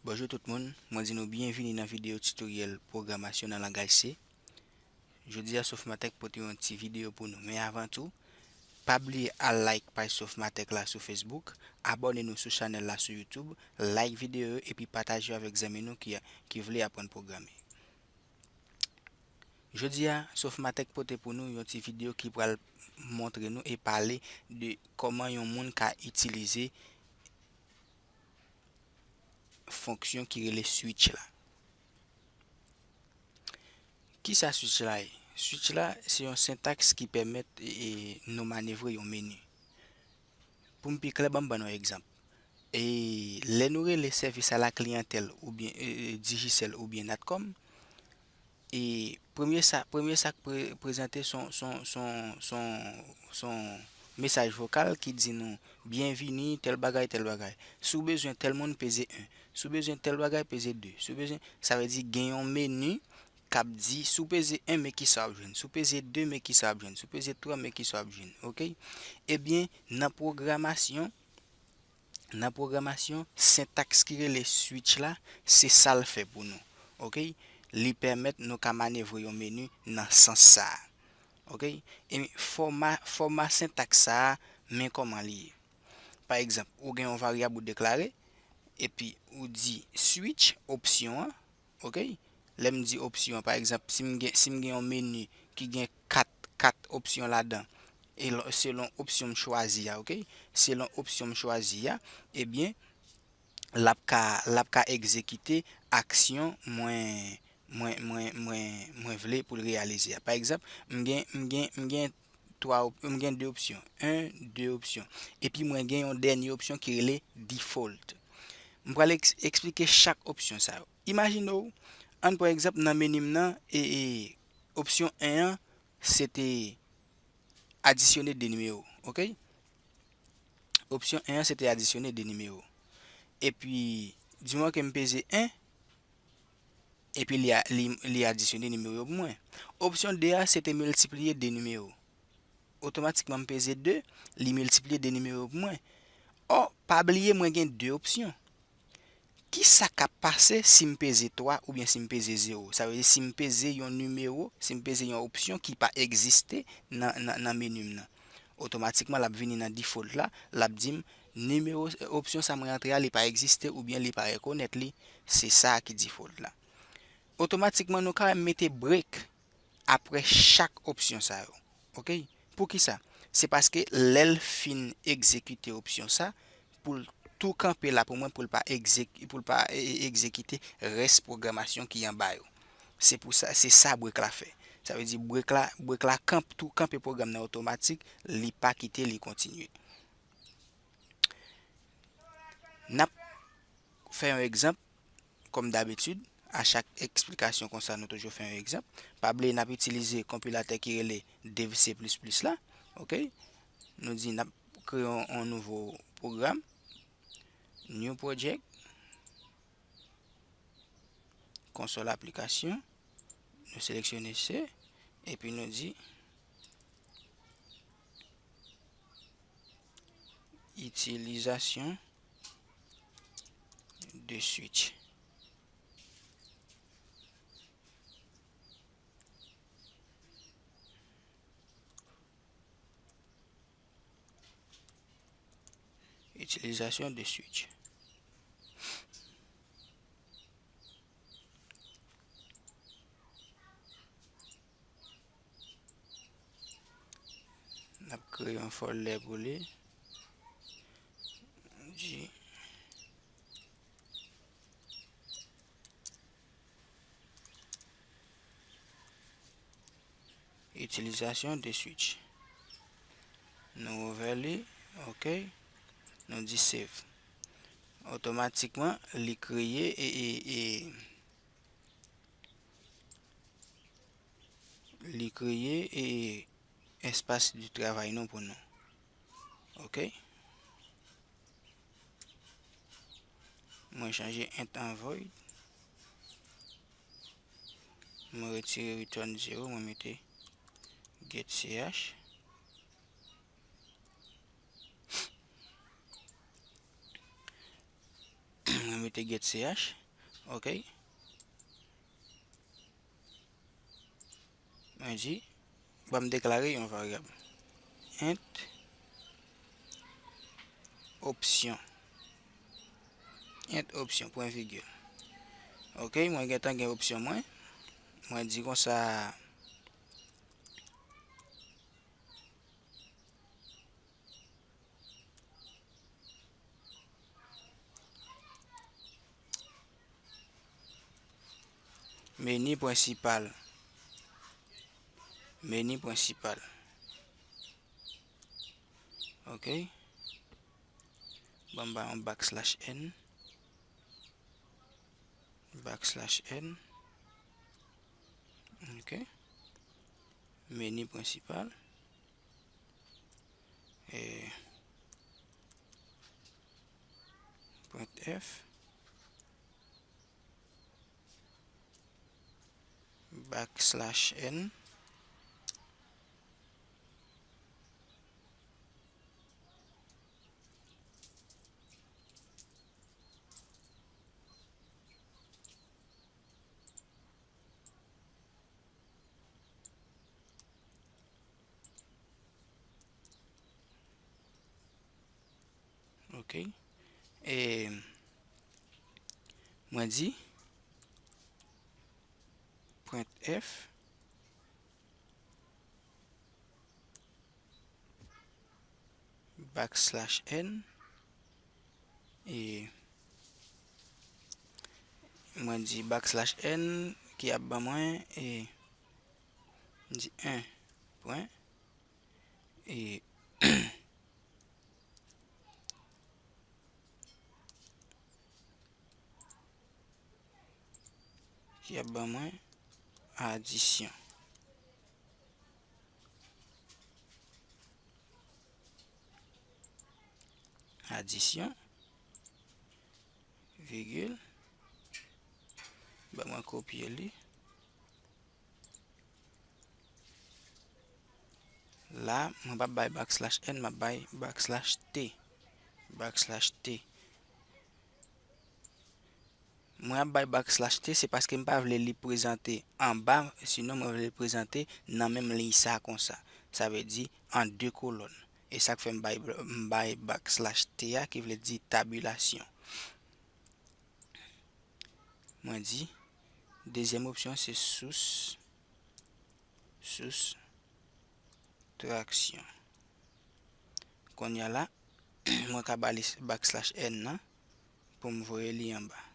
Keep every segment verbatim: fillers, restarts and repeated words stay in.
Bonjou tout moun, mwen di nou byenvini nan videyo titoryèl pwogramasyon nan langaj C. Jodi a, Sofmatech pote yon ti videyo pou nou. Men avan tou, pa bliye al like paj Sofmatech la sou Facebook, abòne nou sou chanèl la sou YouTube, like videyo yo epi pataje yo avèk zanmi nou ki, ki vle aprann pwograme. Jodi a, Sofmatech pote pou nou yon ti videyo ki pral montre nou e pale de kòman yon moun ka itilize fonksyon ki rele switch la. Kisa switch la ye? Switch la, se yon sentaks ki pèmèt, e, e, nou manevre yon meni. Pou m pi klè, ban m ban nou yon egzanp. E, lè nou rele sèvis a la kliyantèl oubyen, e, e, Digicel oubyen Natcom, e premye sa, premye sa k pre-, prezante son, son, son, son, son mesaj vokal ki di nou, "Byenvini, tèl bagay, tèl bagay. Si w bezwen tèl moun, peze en. Si w bezwen tèl bagay, peze de. Si w bezwen," sa vle di gen yon meni k ap di, "Si w peze en, men kisa w ap jwenn. Si w peze de, men kisa w ap jwenn. Si w peze twa, men kisa w ap jwenn." Oke? Ebyen, nan pwogramasyon, nan pwogramasyon, sentaks ki rele switch la, se sa l fè pou nou. Oke? Li pèmèt nou ka manevre yon meni nan sans sa a. Oke? E fòma, fòma sentaks sa a, men kòman li ye. Pa egzanp, ou gen yon varyab ou deklare, epi ou di switch opsyon an, oke? Lè m di opsyon, pa egzanp, si m gen, si m gen yon meni ki gen kat, kat opsyon ladan, e lò, selon opsyon m chwazi a, oke? Selon opsyon m chwazi a, ebyen, l ap ka, l ap ka egzekite aksyon mwen, mwen, mwen, mwen, mwen vle pou l reyalize a. Pa egzanp, m gen, m gen, m gen twa op-, m gen de opsyon. En, de opsyon. Epi mwen gen yon dènye opsyon ki rele default. M pral eks-, eksplike chak opsyon sa yo. Imajine w, ann pran egzanp nan meni m nan, e, e, opsyon en an, se te adisyone de nimewo, oke? Opsyon en an, se te adisyone de nimewo. Epi, di mwen ke m peze en, epi li a-, li, li adisyone nimewo yo pou mwen. Opsyon de a, se te miltipliye de nimewo. Otomatikman, m peze de, li miltipliye de nimewo yo pou mwen. Ò, pa bliye, mwen gen de opsyon. Kisa k ap pase si m peze twa oubyen si m peze zewo? Sa vle di si m peze yon nimewo, si m peze yon opsyon ki pa egziste nan, nan, nan meni m nan. Otomatikman, l ap vini nan default la, l ap di m, nimewo, opsyon sa mwen antre a, li pa egziste oubyen li pa rekonèt li, se sa ki default la. Otomatikman, nou ka mete break apre chak opsyon sa yo. Oke? Poukisa? Se paske lè l fin egzekite opsyon sa, pou l tou kanpe la pou mwen, pou l pa egzek-, pou l pa, e, e, egzekite rès pwogramasyon ki anba yo. Se pou sa, se sa break la fè. Sa vle di break la, break la kanp-, tou kanpe pwogram nan otomatik, li pa kite, li kontinye. N ap fè yon egzanp, kòm dabitid, a chak eksplikasyon konsa, nou toujou fè yon egzanp. Pa bliye, n ap itilize konpilatè ki rele Dev C plis plis la. Oke? Nou di n ap kreye yon, yon nouvo pwogram. New project. Konsòl aplikasyon. Nou seleksyone C. Epi nou di itilizasyon de switch. Itilizasyon de switch. N ap kreye yon folder pou li. Di itilizasyon de switch. Nou ouvè li, oke. Nou di save. Otomatikman, li kreye e, e, e, li kreye e espas de travay nou pou nou. Oke. Mwen chanje int an void. Mwen retire return zero, mwen mete get ch. Mwen mete get ch. Ok. Mwen di, ban m deklare yon varyab. Int opsyon. Int opsyon, pwen vigil. Ok, mwen gentan gen opsyon mwen. Mwen di konsa, meni prensipal. Meni prensipal. Ok. Ban m ba yon backslash n. Backslash n. Ok. Meni prensipal. E, printf. Backslash n. Ok. E mwen di printf backslash n. E mwen di backslash n ki ap ban mwen, e m di en pwen, e ki ap ban mwen adisyon. Adisyon, vigil. Ban mwen kopye li. La, mwen p ap bay backslash n, m ap bay backslash t. Backslash t. Mwen ap bay backslash t, se paske m pa vle li prezante anba, sinon mwen vle li prezante nan menm liy sa konsa. Sa vle di an de kolòn. E sa k fè m bay, m bay backslash t a, ki vle di tabilasyon. Mwen di, dezyèm opsyon se sous, sous traksyon. Kounye a la, mwen ka ba li backslash n nan pou m voye li anba.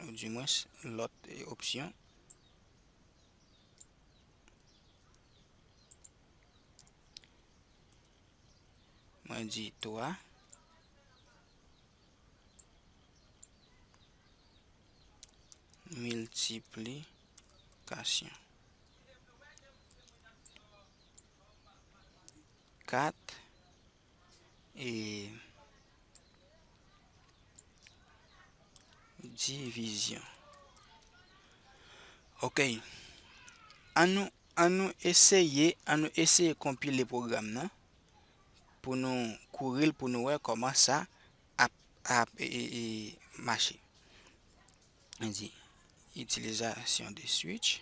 Ou dimwens, lòt, e, opsyon. Mwen di twa. Miltiplikasyon. Kat. E divizyon. Ok. Ann nou, ann nou eseye, ann nou eseye konpile pwogram nan pou nou kouri l, pou nou wè kòman sa ap, ap, e, e, e, mache. Li di, itilizasyon de switch.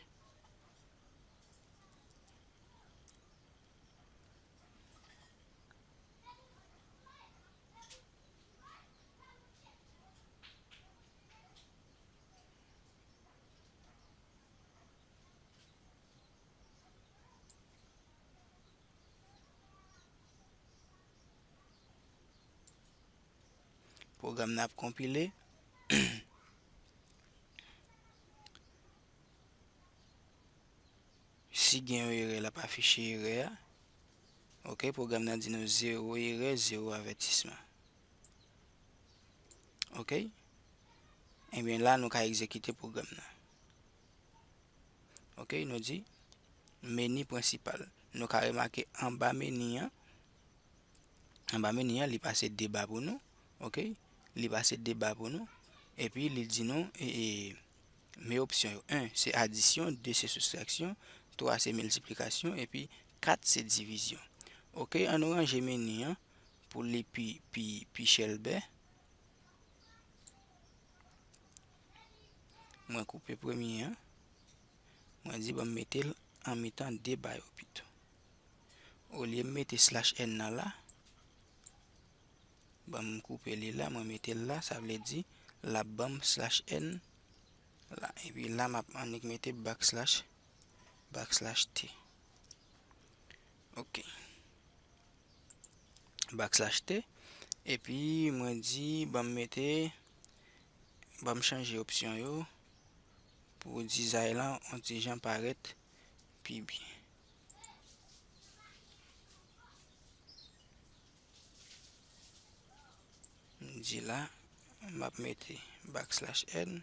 Pwogram nan ap konpile. Si gen yon erè, l ap afiche erè a. Ok, pwogram nan di nou zewo erè, zewo avètisman. Ok? Ebyen, la, nou ka egzekite pwogram nan. Ok, nou di meni prensipal. Nou ka remake anba meni an, anba meni an, li pase de ba pou nou. Ok? Li pase de ba pou nou. Epi, li di nou, e, e, men opsyon yo. En, se adisyon, de, se soustraksyon, twa, se miltiplikasyon, epi kat, se divizyon. Ok, ann nou ranje meni an pou li pi, pi, pi chèlbè. Mwen koupe premye an. Mwen di ban m mete l an mitan de ba yo pito. Olye m mete slash n nan la, ban m koupe li la, mwen mete l la, sa vle di l ap ban m slash n la. Epi la, m ap annik mete backslash, backslash t. Ok. Backslash t. Epi mwen di, ban m mete, ban m chanje opsyon yo pou dizay lan on ti jan parèt pi byen. M di la, m ap mete backslash n.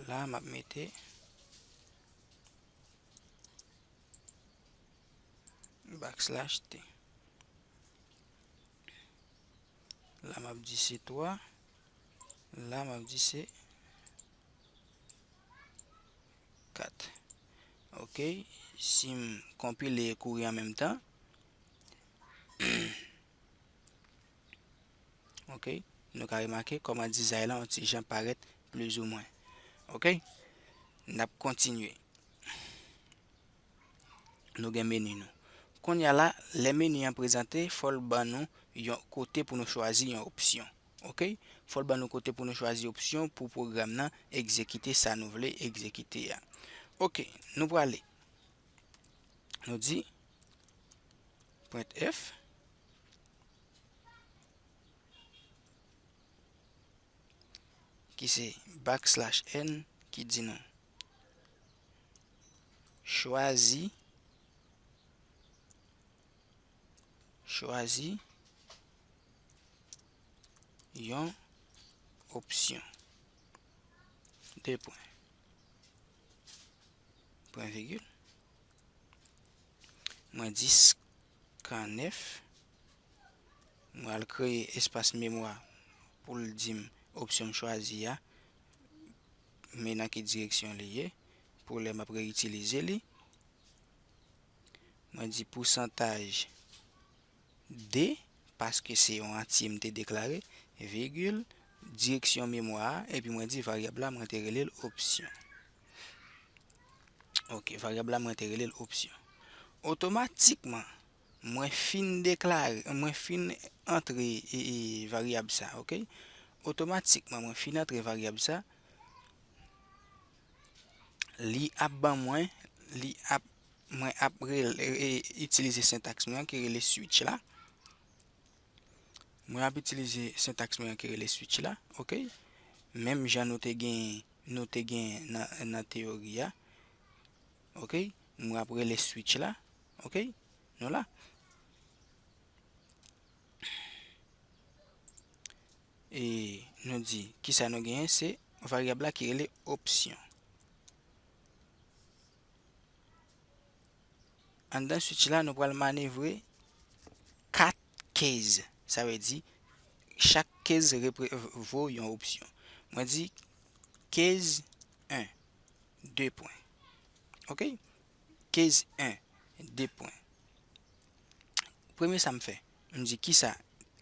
La, m ap mete backslash t. La, m ap di se twa. La, m ap di se kat. Ok. Si m konpile e kouri an menm tan. Ok. Nou ka remake kòman dizay lan yon ti jan parèt plizoumwen. Ok. N ap kontinye. Nou gen meni nou. Kounye a la, lè meni an prezante, fò l ban nou yon kote pou nou chwazi yon opsyon. Ok? Fò l ban nou kote pou nou chwazi opsyon pou pwogram nan egzekite sa nou vle egzekite a. Ok, nou prale. Nou di printf, ki se backslash n, ki di nou chwazi, chwazi yon opsyon. De pwen. Pwen vigil. Mwen di scanf. Mwen al kreye espas memwa pou l di m opsyon m chwazi a, men nan ki direksyon li ye, pou lè m ap reyitilize li. Mwen di pousantaj de, paske se yon antye m te deklare, vigil, direksyon memwa a, epi mwen di varyab la, mwen te rele l opsyon. Ok, varyab la, mwen te rele l opsyon. Otomatikman, mwen fin deklare, mwen fin antre, e, e, varyab sa, ok? Otomatikman, mwen fin antre varyab sa, li ap ban mwen, li ap, mwen ap rele, e, e, itilize sentaks mwen an ki rele switch la. Mwen ap itilize sentaks mwen an ki rele switch la, ok? Menm jan nou te gen, nou te gen nan, nan teyori a, ok? Mwen ap rele switch la, ok? Nou la. E nou di, kisa nou genyen? Se varyab la ki rele opsyon. Anndan switch la, nou pral manevre kat case. Sa vle di, chak case repre-, vo yon opsyon. Mwen di case en, de pwen. Ok? Case en, de pwen. Premye sa m fè, m di kisa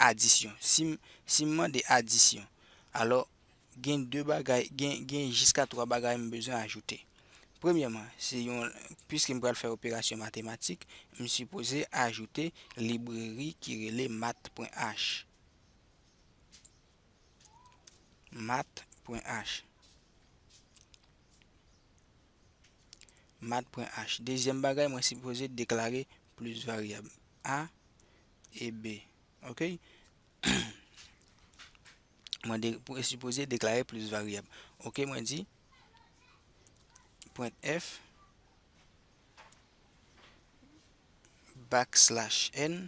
adisyon. Si m, si m mande adisyon, alò, gen de bagay, gen, gen jiska twa bagay m bezwen ajoute. Premyèman, se yon, piske m pral fè operasyon matematik, m sipoze ajoute libreri ki rele math pwen h. Math pwen h. Math pwen h. Dezyèm bagay, mwen sipoze deklare plis varyab a e b. Ok? Mwen de, pou, sipoze deklare plis varyab. Ok, mwen di printf backslash n,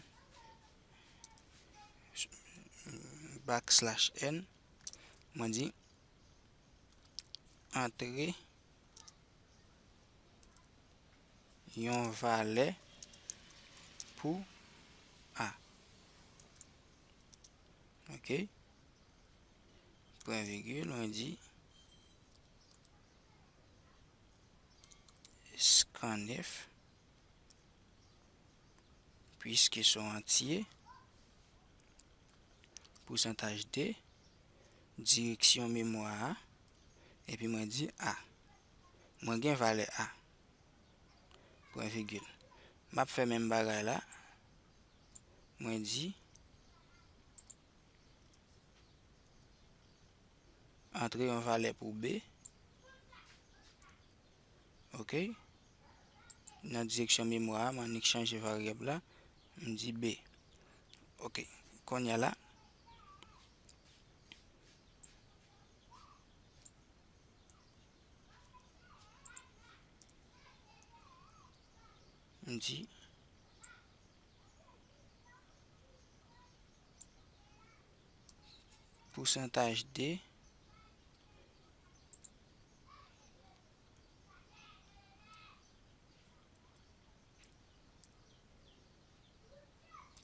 backslash n, mwen di antre yon valè pou a. Ok. Pwen vigil, mwen di scanf, piske se yon antye, pousantaj de, direksyon memwa a, epi mwen di A. Mwen gen valè A. Pwen vigil. M ap fè menm bagay la. Mwen di, antre yon valè pou B. Ok. Nan direksyon memwa a, m annik chanje varyab la. M di B. Ok. Kounye a la, m di pousantaj de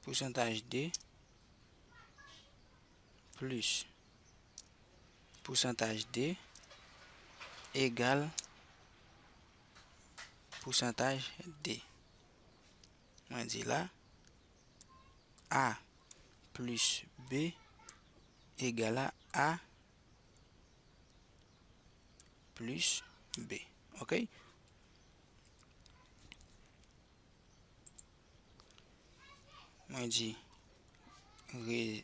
pousantaj de plis pousantaj de egal pousantaj de. Mwen di la, A plis B egal a A plis B. Ok? Mwen di re-,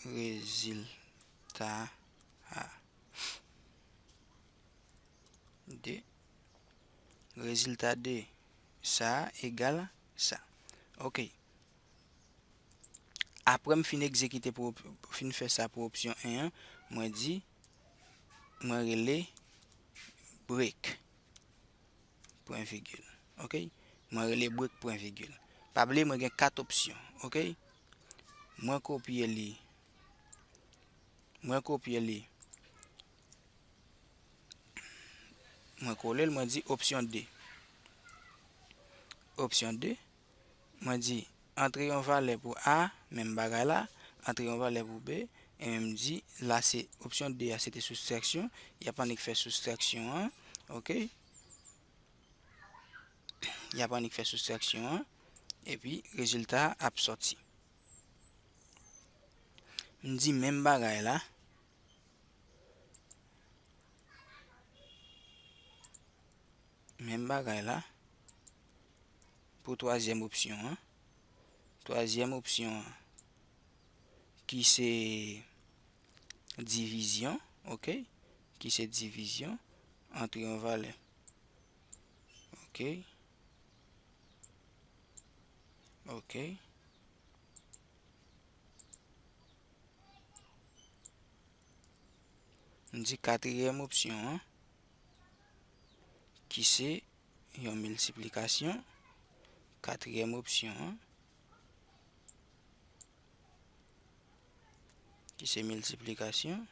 rezilta a de, rezilta de sa a egal sa. Ok. Apre m fin egzekite pou op-, fin fè sa pou opsyon en an, mwen di, mwen rele break. Pwen vigil. Ok? Mwen rele break pwen vigil. Pa bliye mwen gen kat opsyon. Ok? Mwen kopye li. Mwen kopye li. Mwen kole l, mwen di opsyon de. Opsyon de, mwen di antre yon valè pou A, menm bagay la, antre yon valè pou B, e menm di la se opsyon de a, se te soustraksyon, y ap annik fè soustraksyon an, ok? Y ap annik fè soustraksyon an, epi rezilta a ap sòti. M di menm bagay la. Menm bagay la. Pou twazyèm opsyon an. Twazyèm opsyon an. Ki se divizyon, ok? Ki se divizyon. Antre yon valè. Ok. Ok. M di katriyèm opsyon an, ki se yon miltiplikasyon. Katriyèm opsyon an, ki se miltiplikasyon.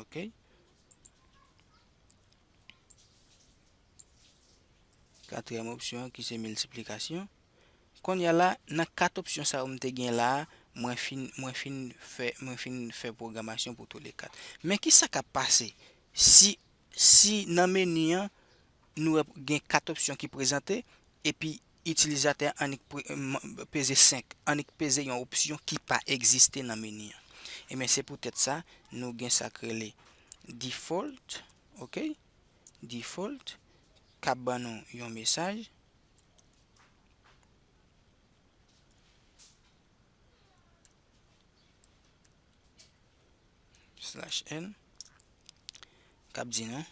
Ok. Katriyèm opsyon an ki se miltiplikasyon. Kounye a la, nan kat opsyon sa yo m te gen la a, mwen fin, mwen fin fè, mwen fin fè pwogramasyon pou toule kat. Men ki sa k ap pase si, si nan meni an, nou wè gen kat opsyon ki prezante, epi itilizatè a annik pre-, m-, peze senk, annik peze yon opsyon ki pa egziste nan meni an. Ebyen, se poutèt sa, nou gen sa k rele default, ok? Default, k ap ban nou yon mesaj. Slash n, k ap di nou,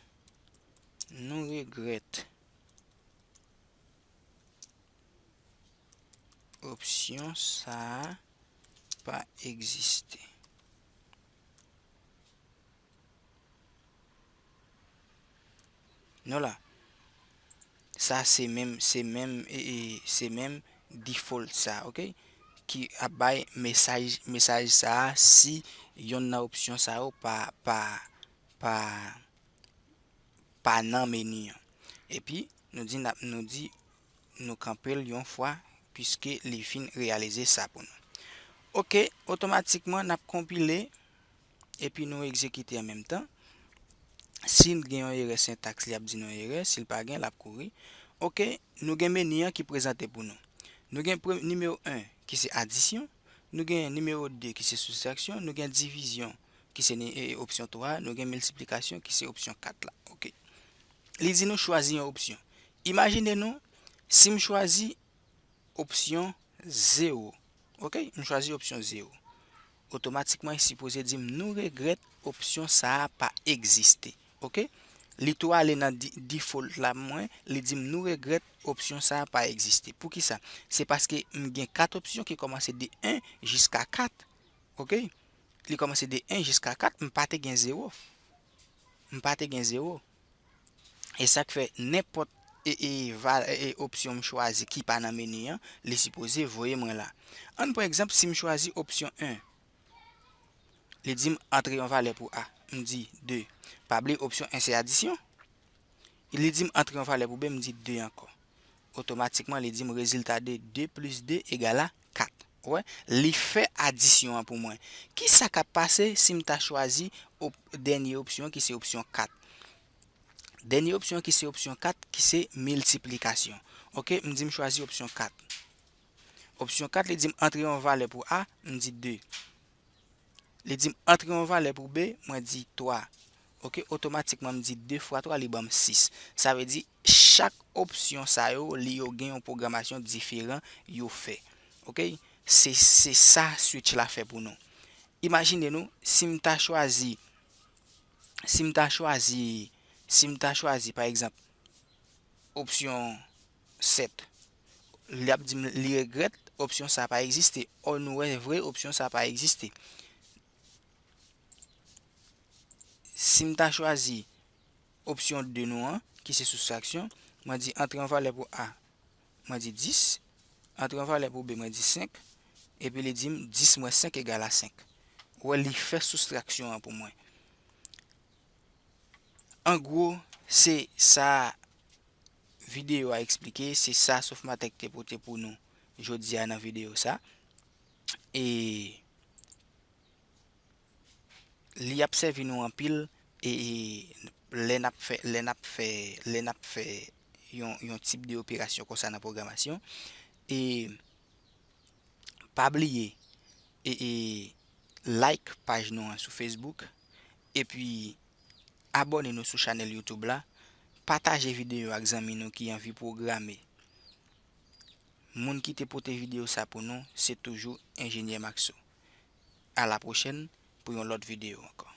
nou regrèt opsyon sa a pa egziste. Nou la. Sa se menm, se menm, e, e, se menm default sa, ok? Ki ap bay mesaj, mesaj sa a si yonn nan opsyon sa yo pa, pa, pa, pa nan meni an. Epi, nou di n ap, nou di nou kanpe l yon fwa, piske li fin reyalize sa pou nou. Ok, otomatikman, n ap konpile, epi nou egzekite an menm tan. Si l gen yon erè sentaks, li ap di nou erè. Si l pa gen, l ap kouri. Ok, nou gen meni an ki prezante pou nou. Nou gen pre-, nimewo en, ki se adisyon. Nou gen nimewo de, ki se soustraksyon. Nou gen divizyon. ki se ni- e, opsyon twa, nou gen miltiplikasyon ki se opsyon kat la. Ok. Li di nou chwazi yon opsyon. Imajine nou, si m chwazi opsyon zewo. Ok, m chwazi opsyon zewo. Otomatikman, li sipoze di m nou regrèt opsyon sa a pa egziste. Ok, li tou ale nan di- default la mwen, li di m nou regrèt opsyon sa a pa egziste. Poukisa? Se paske m gen kat opsyon ki kòmanse de en jiska kat. Ok, li kòmanse de en jiska kat, m pa te gen zewo. M pa te gen zewo. E sa k fè nenpòt e, e, va- e, e, opsyon m chwazi ki pa nan meni an, li sipoze voye mwen la. Ann pran egzanp, si m chwazi opsyon en, li di m antre yon valè pou A. M di de. Pa bliye opsyon en se adisyon. Li di m antre yon valè pou B, m di de ankò. Otomatikman, li di m rezilta de de plis de egal a kat. Ou wè, li fè adisyon an pou mwen. Kisa k ap pase si m ta chwazi op- dènye opsyon ki se opsyon kat? Dènye opsyon ki se opsyon kat, ki se miltiplikasyon. Ok, m di m chwazi opsyon kat. Opsyon kat, li di m antre yon valè pou A, m di de. Li di m antre yon valè pou B, mwen di twa. Ok, otomatikman m di de fwa twa, li ban m sis. Sa vle di, chak opsyon sa yo, li yo gen yon pwogramasyon diferan yo fè. Ok, se se sa switch la fè pou nou. Imajine nou, si m ta chwazi, si m ta chwazi, si m ta chwazi, pa egzanp, opsyon sèt, li ap di m li regrèt opsyon sa pa egziste. Ò, nou wè vre opsyon sa pa egziste. Si m ta chwazi opsyon de nou an, ki se soustraksyon, mwen di antre yon valè pou A, mwen di dis, antre yon valè pou B, mwen di senk, epi li di m dis mwens senk egal a senk. Ou wè, li fè soustraksyon an pou mwen. An gwo, se sa videyo a eksplike, se sa Sofmatech te pote pou nou jodi a nan videyo sa. E li ap sèvi nou anpil, e, e lè n ap fè, lè n ap fè, lè n ap fè yon, yon tip de operasyon konsa nan pwogramasyon. E pa bliye, e, e like paj nou an sou Facebook, epi abòne nou sou chanèl YouTube la, pataje videyo ak zanmi nou ki anvi pwograme. Moun ki te pote videyo sa pou nou, se toujou Enjenyè Maxo. A la pwochèn pou yon lòt videyo ankò.